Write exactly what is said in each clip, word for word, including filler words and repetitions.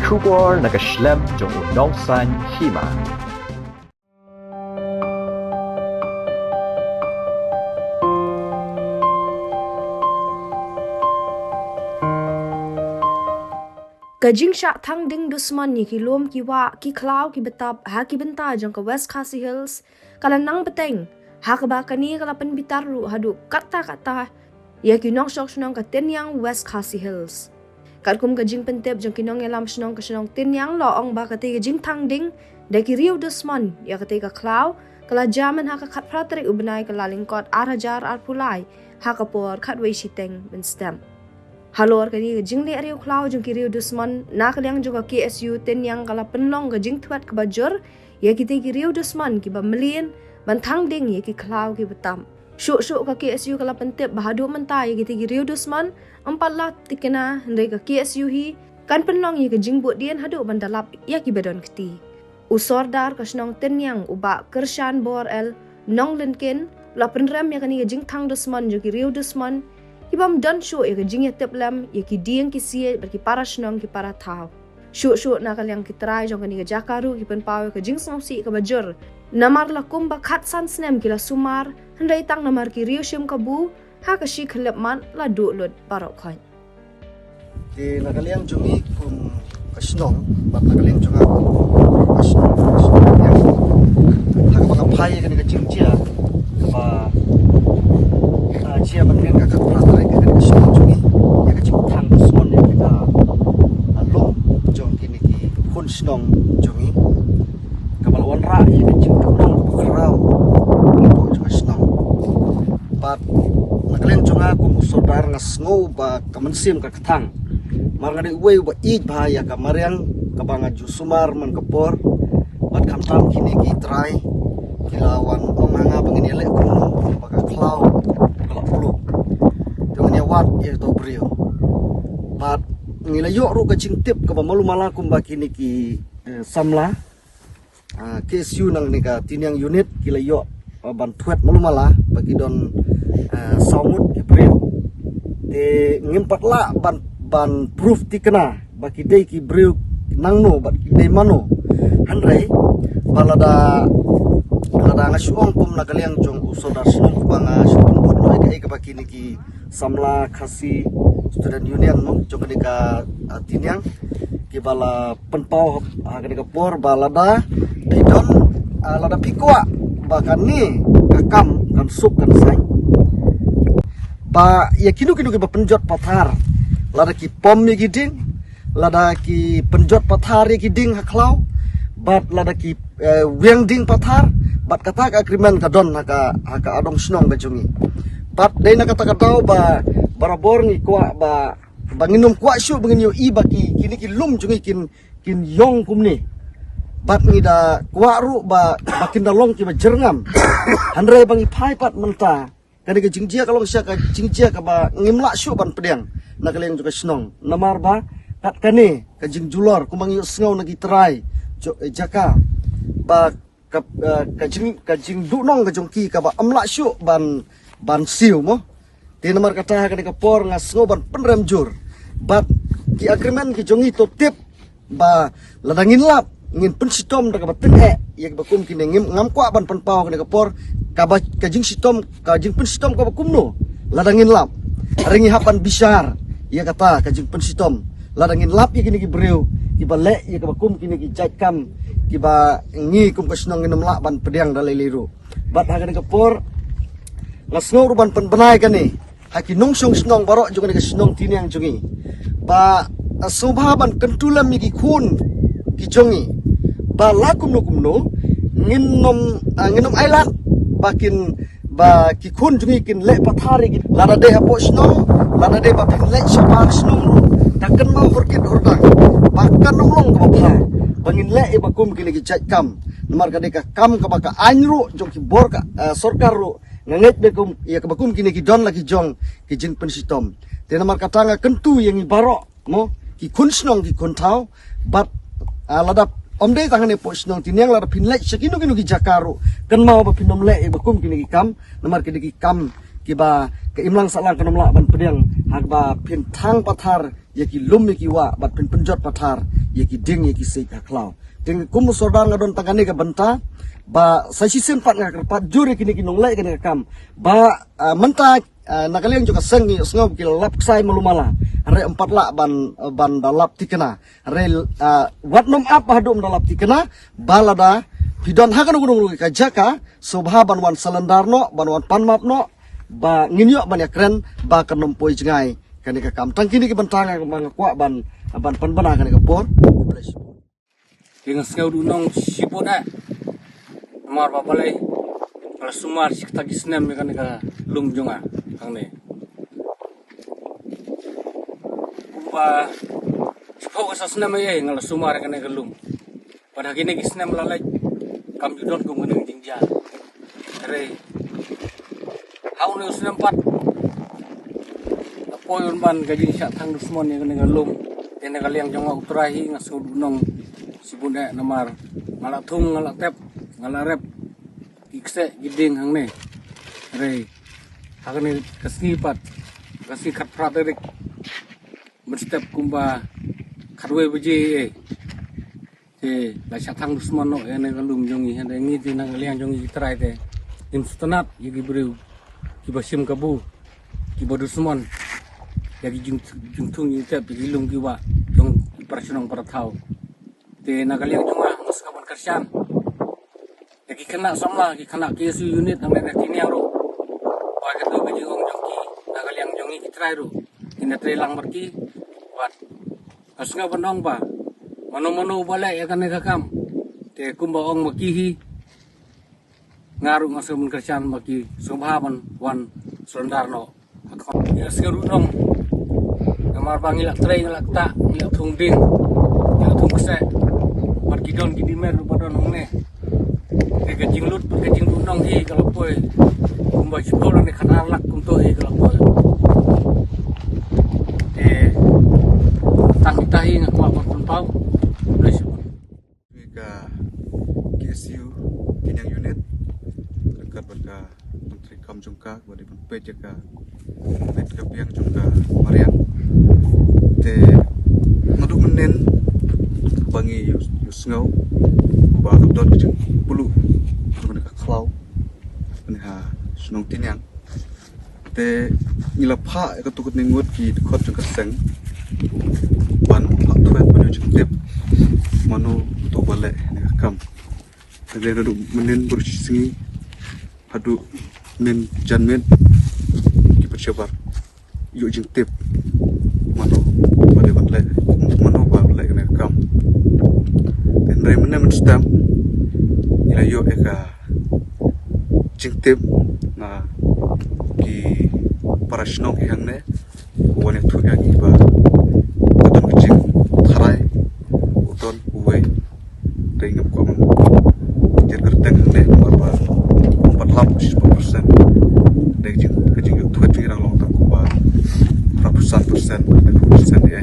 Khubor na ka shlem jong u nongsan hima. Ka jingshah thang ding dusmon ïa ki lum ki wah ki khlaw ki btap ha ki bynta jong ka West Khasi Hills ka la nang bteng, ha kaba kane ka la pynbitar ruh haduh katta katta ïa ki nongshong shnong ka Tynniang West Khasi Hills. Katkum ka jingpyntip jong ki nongïalam shnong ka shnong Tynniang la ong ba katei ka jingthang ding da ki riew dusmon ïa katei ka khlaw ka la jia mynha ka khatphra tarik u bnai ka Kyllalyngkot ar hajar arphew lai ha ka por khatwei shiteng mynstep. Halor kane ka jingleh riew khlaw jong ki riew dusmon, na ka liang jong ka K S U Tynniang ka la pynlong ka jingthwet kaba jur ïa kitei ki riew dusmon kiba mlien ban thang ding ïa ki khlaw ki btap. Shuh shuh ka K S U ka la pyntip ba haduh mynta ïa kitei ki riew dusmon ym pat la thikna, hynrei ka K S U hi kan pynlong ïa ka jingbuddien haduh ban da lap ïa kiba don kti. U Sordar ka shnong Tynniang u Bah Kyrshan Bor L Nonglynken u la pynrem ïa kane ka jingthang dusmon jong ki riew dusmon kibym don shuh ïa ka jingïatiplem ïa ki dieng ki siej bad ki para shnong ki para thaw. Shuh shuh na ka liang ki trai jong kane ka jaka ruh ki pynpaw ïa ka jingsngewsih kaba jur, namar la kumba khatsan snem ki la sumar, hynrei tang namar ki riew shim kabu ha ka shi khyllipmat la duh lut baroh khoit. Te na ka liang jong ngi kum ka shnong bad na ka liang jong nga kum ka shnong, ka shnong Tynniang, ha kaba nga phai ïa kane ka jingjia kaba, ah, jia mynhynnin ka khatphra tarik ha kane ka shnong jong ngi, ïa ka jingthang dusmon ïa kane ka, ah, lum jong kine ki khun shnong jong ngi, kaba la wanrah ïa ka jingduhnong kaba khraw hapoh jong ka shnong. Bad na ka liang jong nga kum u Sordar nga sngew ba ka mynsiem ka kthang. Namar nga dei uwei uba ïeit bha ïa ka mariang kaba nga ju sumar man ka por. Bad khamtam kine ki trai ki la wan ong ha nga ba ngin ïaleh kumno ba ka khlaw ka la puluk. Te ngin ïa wad ïa kato u briew. Bad ngi la ïoh ruh ka jingtip kaba malu mala kumba kine ki, eh, samla, ah, K S U nang ne ka Tynniang unit ki la ïoh, ah, ban thwet malu mala ba ki don, ah, saw ngut ki briew. Te ngim pat lah ban, ban proof thikna ba ki dei ki briew nangno bad ki dei mano. Hynrei ba lada, lada nga shu ong kum na ka liang jong u Sordar shnong kaba nga shu pynbud noh ïa kaei kaba kine ki samla Khasi Student Union mo jong kane ka, ah, Tynniang kiba la pynpaw ha kane ka por ba lada phi don, ah, lada phi kwah ba kane ka kam kan suk kan saiñ, ba ïa kino kino kiba pynjot pathar, lada ki pom ïa ki dieng, lada ki pynjot pathar ïa ki dieng ha khlaw, bad lada ki, eh, wiang dieng pathar, bad kata ka agreement ka don ha ka, ha ka adong shnong ka jong ngi. Bad dei na kata ka daw ba barabor ngi kwah ba, ba ngin ym kwah shuh ba ngin ïohi ba ki, kine ki lum jong ngi kin, kin ïong kumne. Bad ngi da kwah ruh ba, ba kin da long kiba jyrngam. Hynrei ba ngi phai pat mynta, kane ka jingjia ka long shisha ka jingjia kaba ngim lah shuh ban pdiang na ka liang jong ka shnong. Namar ba kat kane ka jingjulor kumba ngi ïohsngew na ki trai jong, eh, jaka ba ka, eh, ka jing, ka jingduhnong ka jong ki kaba ym lah shuh ban, ban siew mo. Te namar kata ha kane ka por nga sngew ban pynrem jur. Bad ki agreement ki jong ngi to tip ba lada ngin lap ngin pynshitom da kaba tyngeh ïa kiba kum kine, ngim, ngam kwah ban pynpaw kane ka por kaba ka jingshitom, ka jingpynshitom kaba kumno lada ngin lap. Hynrei ngi hap ban bishar ïa kata ka jingpynshitom lada ngin lap ïa kine ki briew kiba leh ïa kaba kum kine ki jait kam kiba ngi kum ka shnong ngin ym lah ban pdiang da lei lei ruh. Bad ha kane ka por nga sngew ruh ban pynbna ïa kane ha ki nongshong shnong baroh jong kane ka shnong Tynniang jong ngi ba, ah, sngewbha ban kyntu lem ïa ki khun ki jong ngi ba la kumno kumno ngin ym, ah, ngin ym ailad ba kin, ba ki khun jong ngi kin leh pathar ïa ki, lada dei hapoh shnong, lada dei ba phin leit shabar shnong ruh, da kynmaw hor kit hor dang ba kan ym long kaba bha ba ngin leh ïa ba kum kine ki jait kam. Namar ka dei ka kam kaba ka aiñ ruh jong ki bor ka, eh, sorkar ruh nga ngeit ba kum ïa kaba kum kine ki don la ki jong ki jingpynshitom. Te namar kata nga kyntu ïa ngi baroh mo, ki khun shnong ki khun thaw, bad, ah, lada ym dei tang hangne hapoh shnong Tynniang, lada phin leit sha kino kino ki jaka ruh, kynmaw ba phin ym leh ïa ba kum kine ki kam. Namar kine ki kam kiba ka imlang sahlang kan ym lah ban pdiang ha kaba phin thang pathar ïa ki lum ïa ki wah bad phin pynjot pathar ïa ki dieng ïa ki siej ha khlaw. Te kum u sordar nga don tang kane ka bynta ba sa shisien pat nga kyrpad jur ïa kine ki nongleh kane ka kam ba, ah, mynta, ah, na ka liang jong ka seng ngi sngew ki la lap ksai malu mala. Hynrei ym pat lah ban, ban da lap thikna. Hynrei, ah, wat nym ap haduh ym da lap thikna ba lada phi don ha kano kano ka jaka sngewbha ban wan surrender noh, ban wan pan map noh, ba ngin ïoh ban ïakren ba kan ym poi jngai kane ka kam. Tang kine ki bynta nga, nga kwah ban, ban pynbna kane ka por. Khublei shibun. Te nga sngew duhnong shibun eh. Namar ba balei nga la sumar shi kata ki snem ïa kane ka lum jong nga hangne. Kumba shiphew ka sa snem eh nga la sumar ïa kane ka lum. Bad ha kine ki snem la leit kam ju don kum kane ka jingjia. Hynrei ha une u snem pat la poi un ban ka jingshah thang dusmon ïa kane ka lum. Te na ka liang jong nga u Trai hi nga sngew duhnong shibun eh namar nga la thung, nga la tep, nga la rep ki kseh ki dieng hangne. Hynrei ha kane ka sngi pat, ka sngi khatphra tarik mynstep kumba khatwei baje eh. Te la shah thang dusmon noh ïa kane ka lum jong ngi, hynrei ngi te na ka liang jong ngi ki trai te ngim sngewtynnat ïa ki briew kiba shim kabu, kiba dusmon ïa ki jing, jingthung jingtep ïa ki lum ki wah jong ki para shnong para thaw. Te na ka liang jong nga nga sngew ban kyrshan ïa ki khynnah samla, ki khynnah K S U unit hangne na Tiniang ruh. Ba kato ka jingong jong ki na ka liang jong ngi ki trai ruh, kin ïa trei lang bad ki. Bad nga sngew ban ong ba mano mano ba leh ïa kane ka kam, te kumba ong ma ki hi, nga ruh nga sngew ban kyrshan ba ki sngewbha ban wan surrender noh. Nga sngew duhnong namar ba ngi la trei, ngi la ktah, ngi la thung dieng, ngi la thung kseh. Bad ki don ki dei mer ruh ba don hangne. Te ka jinglut bad ka jingduhnong hi ka la poi kumba shiphew lane khatar lak kumto hi ka la poi. Te tang kita hi nga kwah ban pynpaw. Khublei shibun. Ka K S U Tiniang unit ryngkat bad ka Myntri kam jong ka, ba dei ban peit ïa ka bit ka biang jong ka mariang. Te naduh mynnin ba ngi ïoh, ïoh sngew ba ka don ka jingpluh jong ka khlaw kane ha shnong Tiniang. Te ngi la phah ïa katto katne ngut ki dkhot jong ka seng ban phah thuh ban ïoh jingtip mano to ba leh ïa kane ka kam. Te naduh mynnin baroh shi sngi haduh mynnin janmiet ki pyrshah ban ïoh jingtip mano ba dei ban leh, mano ba leh kane ka kam. Te hynrei mynne mynstep ngi la ïoh ïa ka jingtip na ki para shnong ki hangne, u wan ïathuh ïa ngi ba ka don ka jingtharai, u don uwei. Te ngam kwah ban jer kyrteng hangne namar ba ym pat lap shispah percent. Dei ka jing, ka jingïathuh jong ngi dang long tang kumba phra phew san percent, phra phew san percent ïa.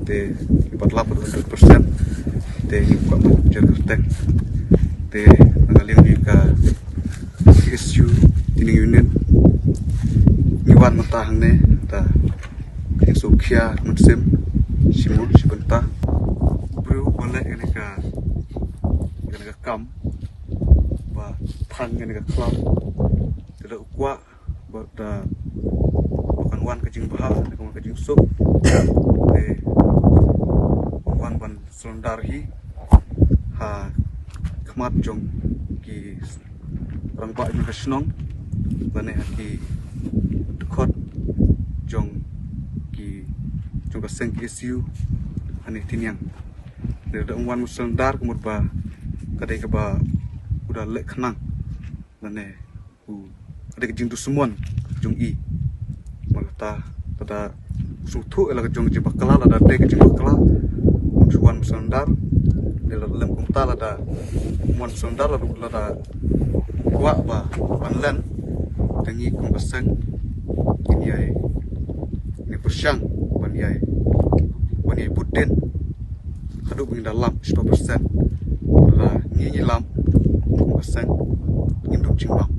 Te ym pat lap hundred percent. Te ngam kwah ban jer kyrteng. Te na ka liang jong ka K S U Tiniang unit ngi wan mynta hangne da ka jingsngewkhia mynsiem shibun shi bynta. U briew ba leh kane ka, kane ka kam ba thang kane ka khlaw, te da u kwah ba da ba kan wan ka jingbha, da kan wan ka jingsuk. Te wan ban surrender hi ha khmat jong ki rangbah jong ka shnong lane ha ki dkhot jong ki, jong ka seng K S U hangne Tiniang. Te da u wan surrender ka mut ba ka dei kaba u da leh khnang lane u, ka dei ka jingdusmon jong i. Namar kata, lada u sngewthuh ïa la ka jong ka jingbakla, lada dei ka jingbakla, un shu wan surrender. Dei lada lem kumta, lada wan surrender, lada, lada kwah ba ban len, te ngi kum ka seng ngin ïai, ngin pyrshang ban ïai, ban ïai bud dien haduh ba ngin da lap shispah percent. Lada ngi ngi lap kum ka seng ngim don jingbam.